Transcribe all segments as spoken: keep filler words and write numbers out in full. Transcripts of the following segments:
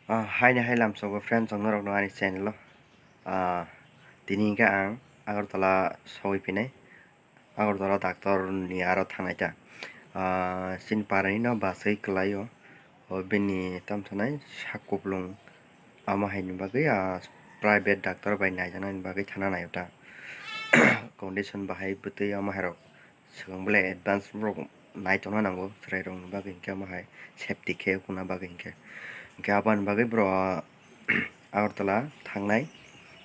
Ah, haini hai lamsogo friends rok norok no ani channel o. Ah, tini hingke ang Agartala sogwi phinai. Agartala doctor ni aro thangnai ta. Ah, chini para ni no bus oi kwlai o. O bini tam sanai sak kuplung ama hai ni bagwi, ah, private doctor bai naijaknai ni bagwi thana nai o ta. Condition bahai bwtwi ama hai rok. Swkang belai advance borok nai tongna nango, chwrairokni bagwi hinkhe omo hai safety khe wngna bagwi hinkhe. Hinkhe aboni bagwi borok Agartala thangnai,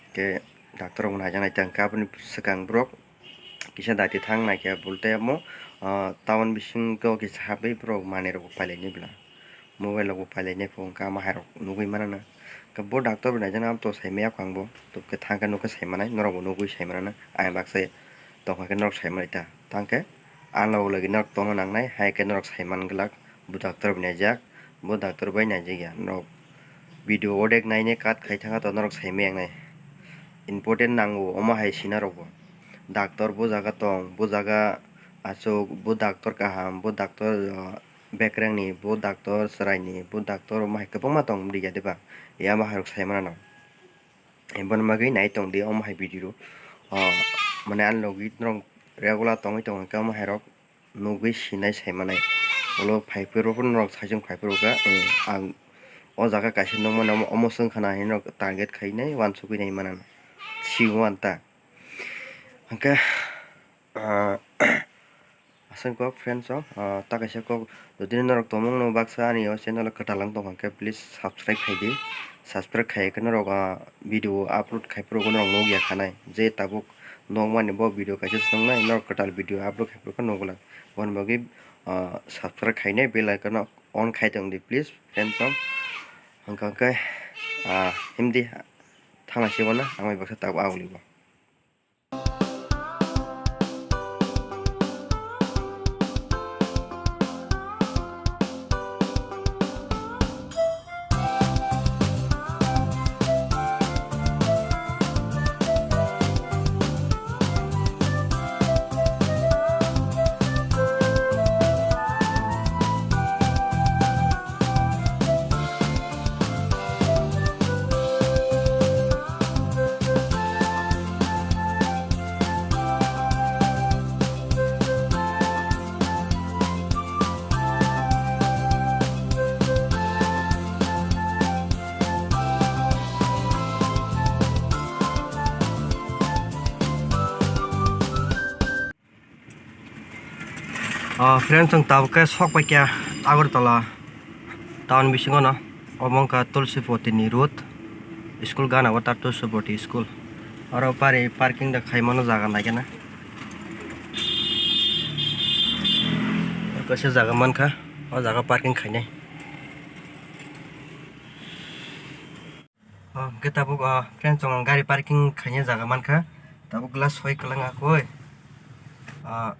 hinkhe doctor rokno naijak nai ta hinkhe aboni swkang borok kisa daiti thang naikhe aboni tei omo, ah, town bisingo kisa habwi borok manwirokbo pailainai bwla. Mobile rok bo pailai nai pho, wngkha ama hai rok nugui mano na. Khe bo doctor bo nai jana, amo to sai maya kho ang bo, to khe thang khe nuk khe sai manai, norok bo nugui sai mano na, ang baksa tong kha khe norok sai manai ta. Thang khe ang logi logi norok tongna nang nai, hai khe norok sai man glak, bo doctor bo naijak, bo doctor bai naijak ya, norok video odek nai nai cut khai thang kha to norok sai maya nai. Important nango omo hai sina rok bo. Doctor bo jaga tong, bo jaga aswk, bo doctor kaham, bo doctor, ah, bekreng ni, bo doctor chwrai ni, bo doctor omo hai kwbangma tong mudi ya de ba, ya ma hai rok sai mano no. Eboni bagwi nai tong di omo hai video rok, ah, mane ani logi norok regular tongwi tong khe omo hai rok nugwi sinai sai manai. Ulo phai phuru phuru norok saichung phai phuru khe, eh, ang o jaga kaisa nukmano omo, omo swngkha na hinwi norok target khai nai uansukwi nai mano no. Si uan ta. Hwnkhe, ah, aswk kok friends rok, ah, ta kaisa kok, jodi norok tongmung no baksa ani o channel o kwtal wng tong kha khe please subscribe khai di, subscribe khai khe norok, ah, video upload khai phuru norok nuk ya kha nai, je tabuk nukmani bo video kaisa se nung nai, norok kwtal video upload khai phuru khe nuk glak, aboni bagwi, ah, subscribe khai nai bell icon o on khai tong di please friends rok, hwnkha khe, ah, himdi thangna se uanw ang bai baksa tabuk aguli bo. Ah, friends, ang tabuk khe sok pai kha Agartala town bisingo no. Omo wngkha Tulsipoti ni road, school gana o ta Tulsipoti school. Oro pari parking da khai mano jaga nai khe na. Kaisa jaga mankha, o jaga parking khainai. Ah, hwnkhe tabuk, ah, friends, chwng gari parking khaina jaga mankha. Tabuk glass soi kwlwng akoi. Ah,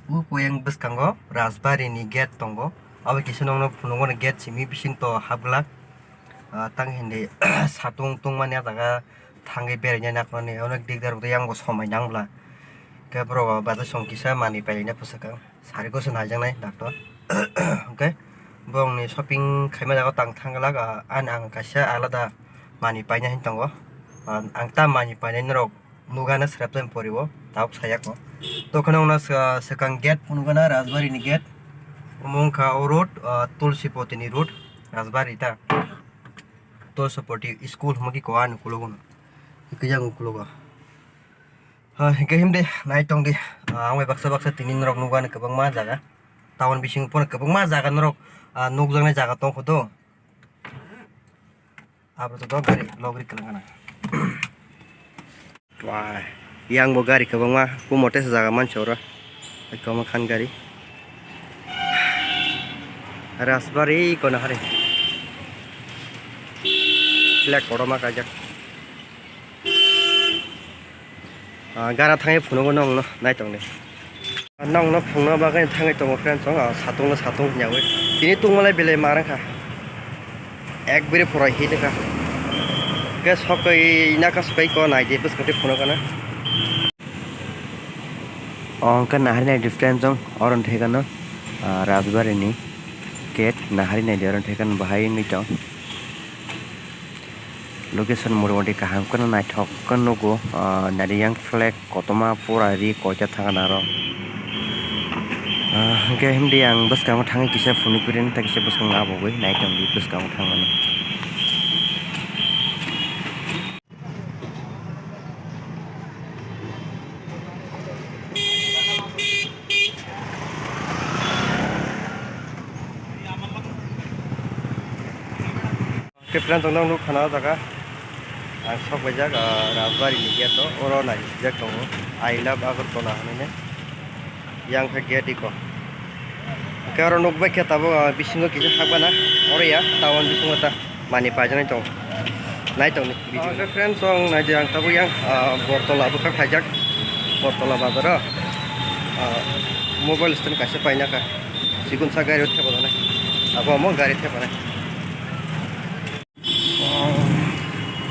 u poyang bwskango Rajbari ni gate tongo. Abo kisa nokno phunukmani gate simi bising to hapglak. Ah, tang hindi satung tungmani ah jaga thangwi beraina nakhwlani onek digdar wngtwi yang bo somai nang bwla. Khe borok bazar song kisa manwi pailina bwswkang. Sari goso naijaknai doctor. Hwnkhe borokni shopping khaima jaga tang thang glak, ah, ani ang kaisa alada manwi paina hin tongo. Ah, ang ta manwi painai norok nugana srepjani poriwo tabuk sayako. Tokhno wngna sw-, swkang gate phunukgana Rajbari ni gate. Omo wngkha o road, ah, Tulsipoti ni road, Rajbari ta. Tulsipoti school hwnwi kok ani ukologo no. Kiyang ukologo. Ha, hingke himde, nai tong di. Ah, ang bai baksa baksa tini norok nukgo ani kwbangma jaga. Town bising pono kwbangma jaga norok, ah, nukjaknai jaga tong kho do. Abo to gari logri kwlwng gana. Wah, yang bo gari kwbangma, kumote se jaga manse oro. Kwbangma khan gari. Rajbari kono hari. Black kotorma kaijak. Ah, gana thangwi phunukgo nongno nai tongdi. Nongno phunukna bagwi thangwi tongo friends, chwng, ah, satung no satung hwnyawi. Tini tungmalai belai ma rwngkha. Ekbari phurai hit wngkha. Khe sokwi naka sokwi ko naidi bwskango tei phunukgana. O hwnkhe naharnai difference dong, oro hwnkhe gana, ah, Rajbari ni Gate nahari naidi oro thaikan bahai wngwi tong. Location motamoti kaham kheno naithok khe nugo, ah, naidi yang flag kotorma pura ri koita thangna aro. Ah, hwnkhe himdi ang bwskango thangwi kisa phunukphiri tei kisa bwskango abogwi nai tongdi bwskango thangmani. Khe friends, ang nukha na o jaga. Ang sok paijak, ah, Rajbari ni gate o, oro nai sijak tongo, "I love Agartala" hinwi. Yang khe gate iko. Hwnkhe oro nukbai khe tabuk, ah, bisingo kisa hakbana. Oro ya, town bisingo ta manwi paijaknai tongo. Nai tongni video. Ah, hwnkhe friends, ang naidi ang tabuk yang, ah, Bortola bwkha phaijak. Bortola bazaro, ah, mobile stand kaisa painakha. Chikon sa gari o thepa donai. Abo omo gari thepanai.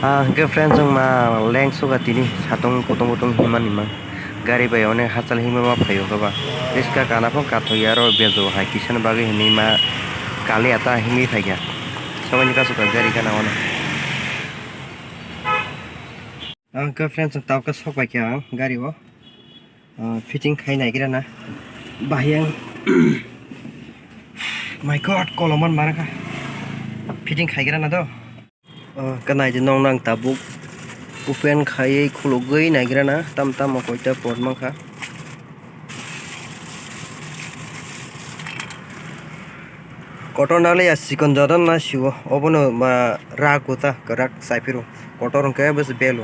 Ah, hwnkhe friends, wng ma lengsuka tini satung kutung kutung himani ma. Gari bai onek hachal himwi ma phaio khe ba. Riska kana phano kathoi aro bejo hai kisa ni bagwi hinwi ma kali ata himwi phaikha. Sobaini kasu ka gari gana ono. Ah, hwnkhe friends, wng tabuk khe sok paikha ang gari o. Ah, fitting khai naigra na. Bahai ang. My God, koloman mara kha. Fitting khaigra na do. Ah, kanai je nong nang tabuk. Open khaiwi khulugwi naigra na. Tam tam koita pot mankha. Kotor nale ya sikon jora na siwo. Obono ma rak uta, rak saiphiru. Kotor hwnkhe bwse belu.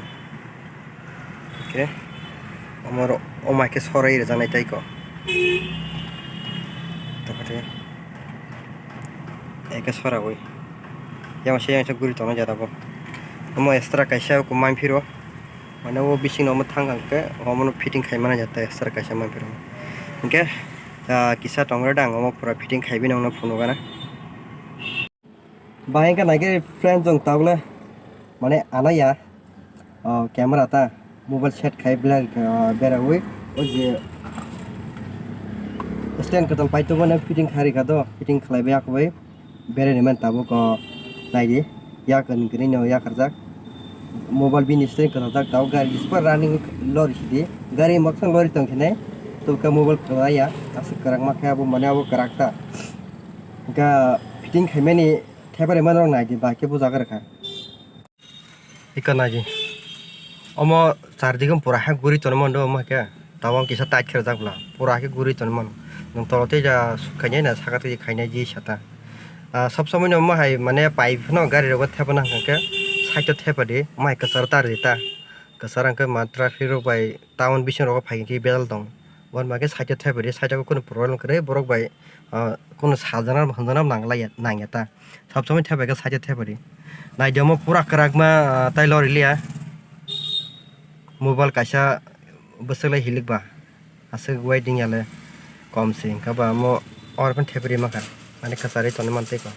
Oke. Omoro, omai khe sorai rwjaknai tei ko. Tokotwi. Eke sorawi. Yang se yang se guri tongo jada bo. Omo extra kaisa ko manphiro. Mane o bising no omo thang ang khe omo no fitting khai mana jata extra kaisa manphiro. Hwnkhe, ah, kisa tongra dang omo pura fitting khai bini phunukgana. Bahai wngkha naikhe friends, chwng tabukle mane anaiya, o, camera ta mobile set khai black, o, berawi o je stand kwtal paitugmani fitting kharikha do, fitting khlaibai akbai berani man tabuk, o, naidi yak kwrwino yakarjak mobile bini stand kwtal jak tabuk gari display running lori sidi gari maksang lori tongkhe nai tubukhe mobile kwlaiya aswk kwrak makhe abo mane abo kwrak ta. Hwnkhe fitting khaimani theparimani rok naidi bahai khe bujago rwkha. Iko naidi. Omo chardike pura hai guri tonwi mano omo hai khe. Tabuk kisa tight khe rwjak bwla. Pura hai khe guri tonwi mano. Nwng tolo tei ja suk khainai na saka tei khainai ji sata. Ah, sob somoi no omo hai mane pipe no gari rogo thepana hwnkhe side o thepadi omo hai kwcharo tar di ta. Kwcharo hwnkhe ma traffic rok bai town bising rogo phai khe bedal tong. Bon bagwi side o thepadi side o kunu problem kwrwi borok bai, ah, kunu sajana hamjana nang laiya nangya ta. Sab somoi thepai khe side o thepai di. Naidi omo pura kwrakma, ah, tai lori liya. Mobile kaisa bwswk lai hilik ba. Aswk waiting ya le kom se wngkha ba omo oro phano thepai ri mankha. Ani kwchari tonwi mantwi ko.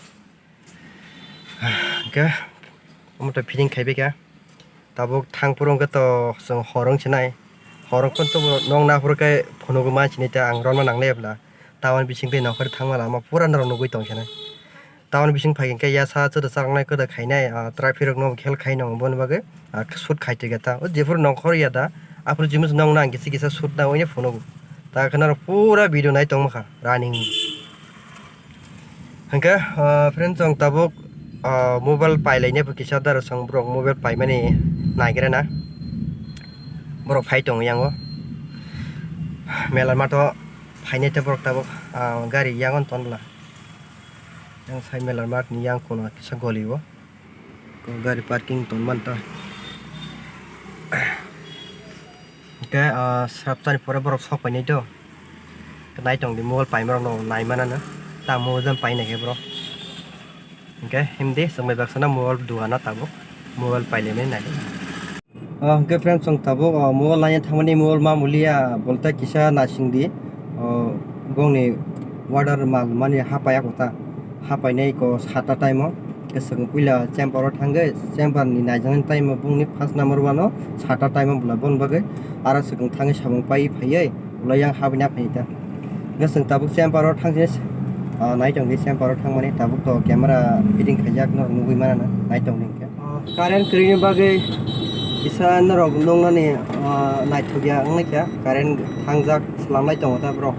Hwnkhe omo to fitting khaibai kha. Tabuk thang phuru hwnkhe to chwng hor wng sinai. Hor wng phano to nok naphuru khe phunugwi man sinai ta ang romna nanglai bwla. Taboni bising tei nokhor thangma lama pura norok nugwi tong sinai. Taboni bising phai khe yasa chwrwchaknai kwrwk khainai, ah, traffic rokno hel khai nango boni bagwi, ah, shoot khai tongya ta. O jephuru nokhor ya da, aphuru jemon nok nang kisa kisa shoot nangwi phunukgo. Ta khe norok pura video nai tongma kha running. Hwnkhe, ah, friends, chwng tabuk, ah, mobile pailainai bo kisa daro chwng borok mobile paimani naigra na. Borok phai tongo yango. Mela matho phainai tei borok tabuk, ah, gari yango ton bwla. Yang sai mela mat ni yang kono kisa goli o. Ko gari parking ton man ta. Hwnkhe, ah, srapsani pore borok sok painai do. Nai tong di mobile paima rok no nai mana no. Ta mobile jam painai khe bro. Hwnkhe himdi chwng bai baksa no mobile dugan o tabuk. Mobile pailai mani nai. Ah, hwnkhe friends, chwng tabuk, ah, mobile laina thangmani mobile ma muliya, bolta kisa nasing di. Oh, bongni order mal mani hapai ako ta. Hapainai ko sata time o. Ke chwng puila chamber o thangwi, chamber ni naijaknai time o bongni first number one o sata time o bwla. Boni bagwi aro chwng thangwi samung pai phaiwi bwla yang habai na phai ta. Hwnkhe chwng tabuk chamber o thangwi Ah, naitong di Sempar o thangmani, tabuk to camera fitting khaijak, norok nugwi manana, naitong di hwnkhe. Ah, current kwrwini bagwi kisa norok nuknani, ah, naithokya wngnaikha, current thangjak swlamlai tongo ta borok.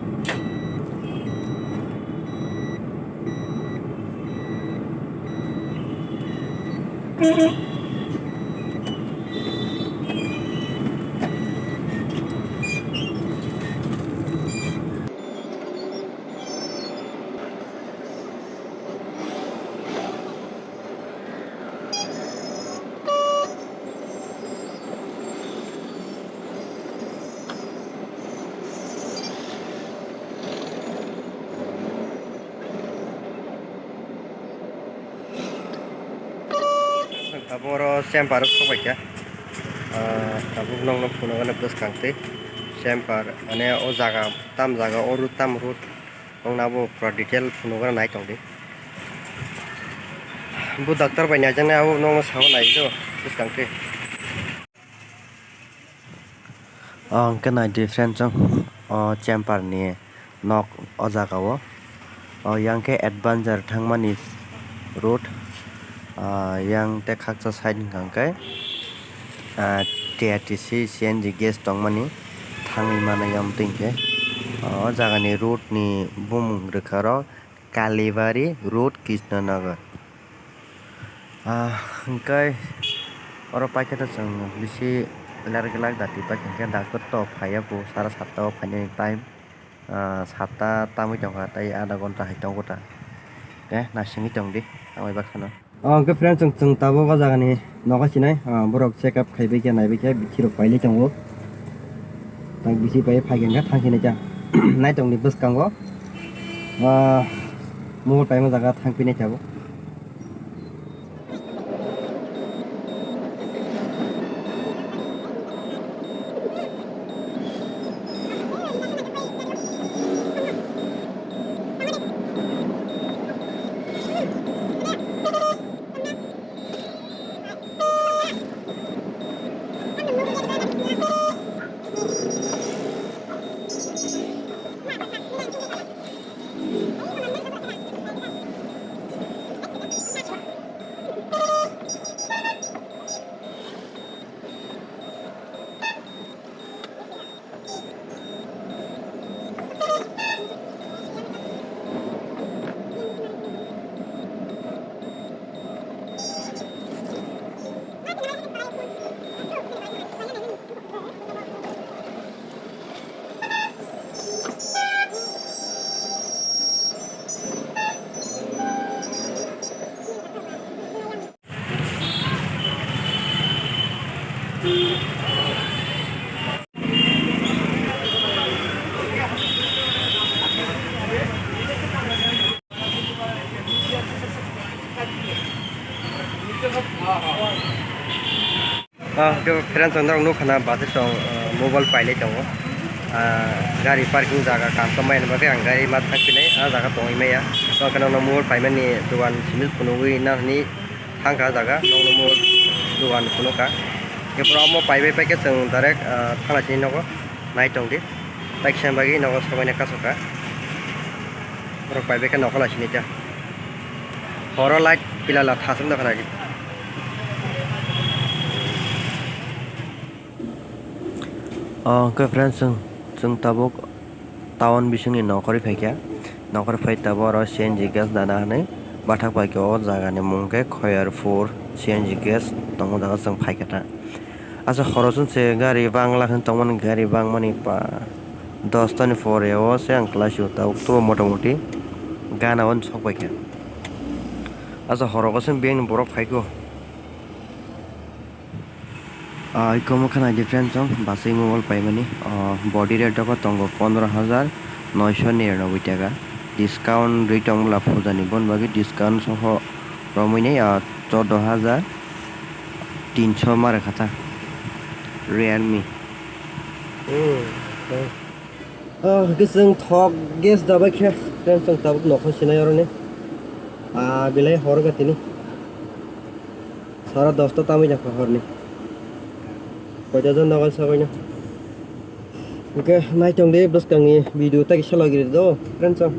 Tabuk oro Sempar o sok bai kha. Ah, tabuk nokno phunukgani bwskang twi Sempar, mane o jaga tam jaga o road tam road wngna abo pura detail phunukgana nai tong di. Bo doctor bai naijaknai abo nokno sao nai do bwskang twi. O hwnkhe nai di friends, o Sempar ni nok o jaga o. O yang khe Adventure thangmani road, ah, yang tei khaksa side hwnkha hwnkhe, ah, T R T C C N G gas tongmani thangwi mano yang twi hwnkhe. O jagani road ni bumung rwkha rok Kalibari Road, Krishnanagar. Ah, hwnkhe oro paikhe to chwng bisi ler glak dati paikha hwnkhe doctor to phaiya bo sara satta o phainani time, ah, satta tamwi tongkha tei adha ghonta hai tongo ta. Khe naisingwi tongdi ang bai baksano. O hwnkhe friends, chwng, chwng tabuk o jagani nogo sinai, ah, borok check up khaibai khe naibai khe bithi rok pailai tongo. Tak bithi pai phaikhe hwnkhe thangkhe naikha. Naitongni bwskango, ah, mobile paima jaga thangphinai tabuk. Ah, hwnkhe friends, ang norok nukha na bus song, ah, mobile pailai tongo. Ah, gari parking jaga kam tongmani bagwi ang gari ma thang phinai, ah, jaga tongwi maya. Tongkhe nokno mobile paimani dogan simi phunugwi nang hwnwi thangkha ah jaga, nokno mobile dogan phunukha. Hwnkhe pura omo paibai paikhe chwng direct, ah, thangna sini nogo nai tongdi. Taikisa bagwi nogo sobaina kasukha. Borok paibai khe nokhola sini ta. Horo light pilala thaswk nokha nai. O hwnkhe friends, chwng, chwng tabuk town bisingni nokhorwi phaikha. Nokhorwi phai tabuk oro C N G gas dana hwnwi bathak paikha. O jagani mung khe Khoyarpur, C N G gas tongo jaga chwng phaikha ta. Asa horo chwng se gari bangla hwn tongmani, gari bangmani pa dos tani pore o se ang kwlai sio tabuk to motamoti gana o sok paikha. Asa horo kosong biyang ni borok phaikho. Ah, iko mokha nai di friends, chwng basai mobile paimani, ah, body rate dogo tongo pondro hajar noisho niranoboi taka. Discount rwi tong bwla puja ni, bon bagwi discount soho romwi nai, ah, chordo hajar tinsho ma rwkha ta Realme. Hmm, okay. Ah, hwnkhe chwng thok gas dabai khe, friends, chwng tabuk nokho sinai oroni. Ah, belai hor ga tini. Sara dosta tamwi jakha horni. Koita jon nogo sabaino. Hwnkhe naitong de bwskangni video ta kisa logiri do, friends, chwng.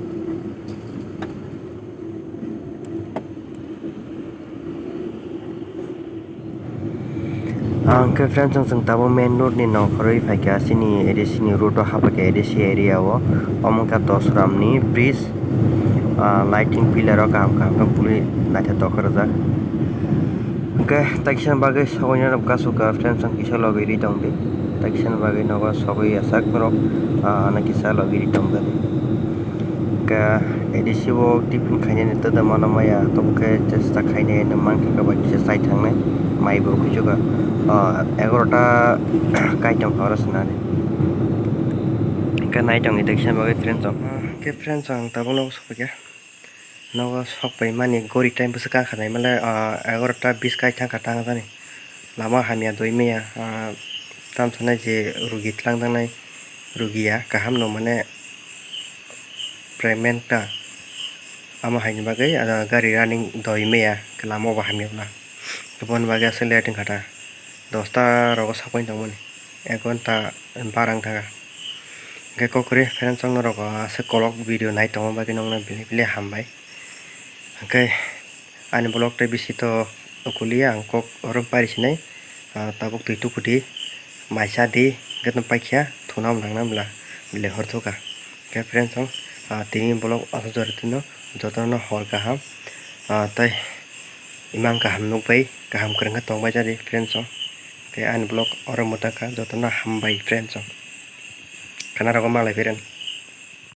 Ang khe friends, chwng, chwng tabuk main road ni nongkhorwi phaikha, chini A D C ni road o haphaikha, A D C area o. Omo wngkha Dosram ni bridge, ah, lighting pillar o kaham kaham khe puli naithotok khe rwjak. Hwnkhe takisa bagwi sogwi norok kasukha friends, ang kisa logi ri tongdi. Takisa bagwi nogo sogwi ya sak norok, ah, ano kisa logi ri tongdi. Hwnkhe A D C o tiffin khainani tada mano maya, tamo khe chesta khainai hinwi mankha khe bai kisa chai thangnai, mai bo kuchugo, ah, egarota kaitam horo swnani. Hwnkhe nai tongdi takisa bagwi friends rok. Hwnkhe friends rok ang tabukno sokphaikha. Nogo sokpaimani gori time bwswk kankha naimale, ah, egarota bis kai thangkha tangjani. Lama hamya doi maya, ah, tamsanai je rugi tlangjaknai, rugiya kaham no mane premen ta. Amo haini bagwi, ah, gari running doi maya lama bo hamya bwla. Aboni bagwi aswk late wngkha ta. Dosta rogo sokphai tongmani. Ek ghonta bara wng thangkha. Hwnkhe kok kwrwi friends rok norok aswk kolok video nai tongma bagwi nokno belai belai hambai. Hwnkhe ani vlog tei bisi to kuliya, ang kok oro pari sinai, ah, tabuk twi tuku di, mai cha di, hwnkhe no paikha thuna bo nang nang bwla, belai hor thukha. Hwnkhe friends rok, ah, tini vlog aswk jora twino jotono hor kaham, ah, tei imang kaham nukbai, kaham kwrwngkhe tongbai jadi friends rok. Hwnkhe ani vlog oro mwtangkha, jotono hambai friends rok. Khana rogo malai friends.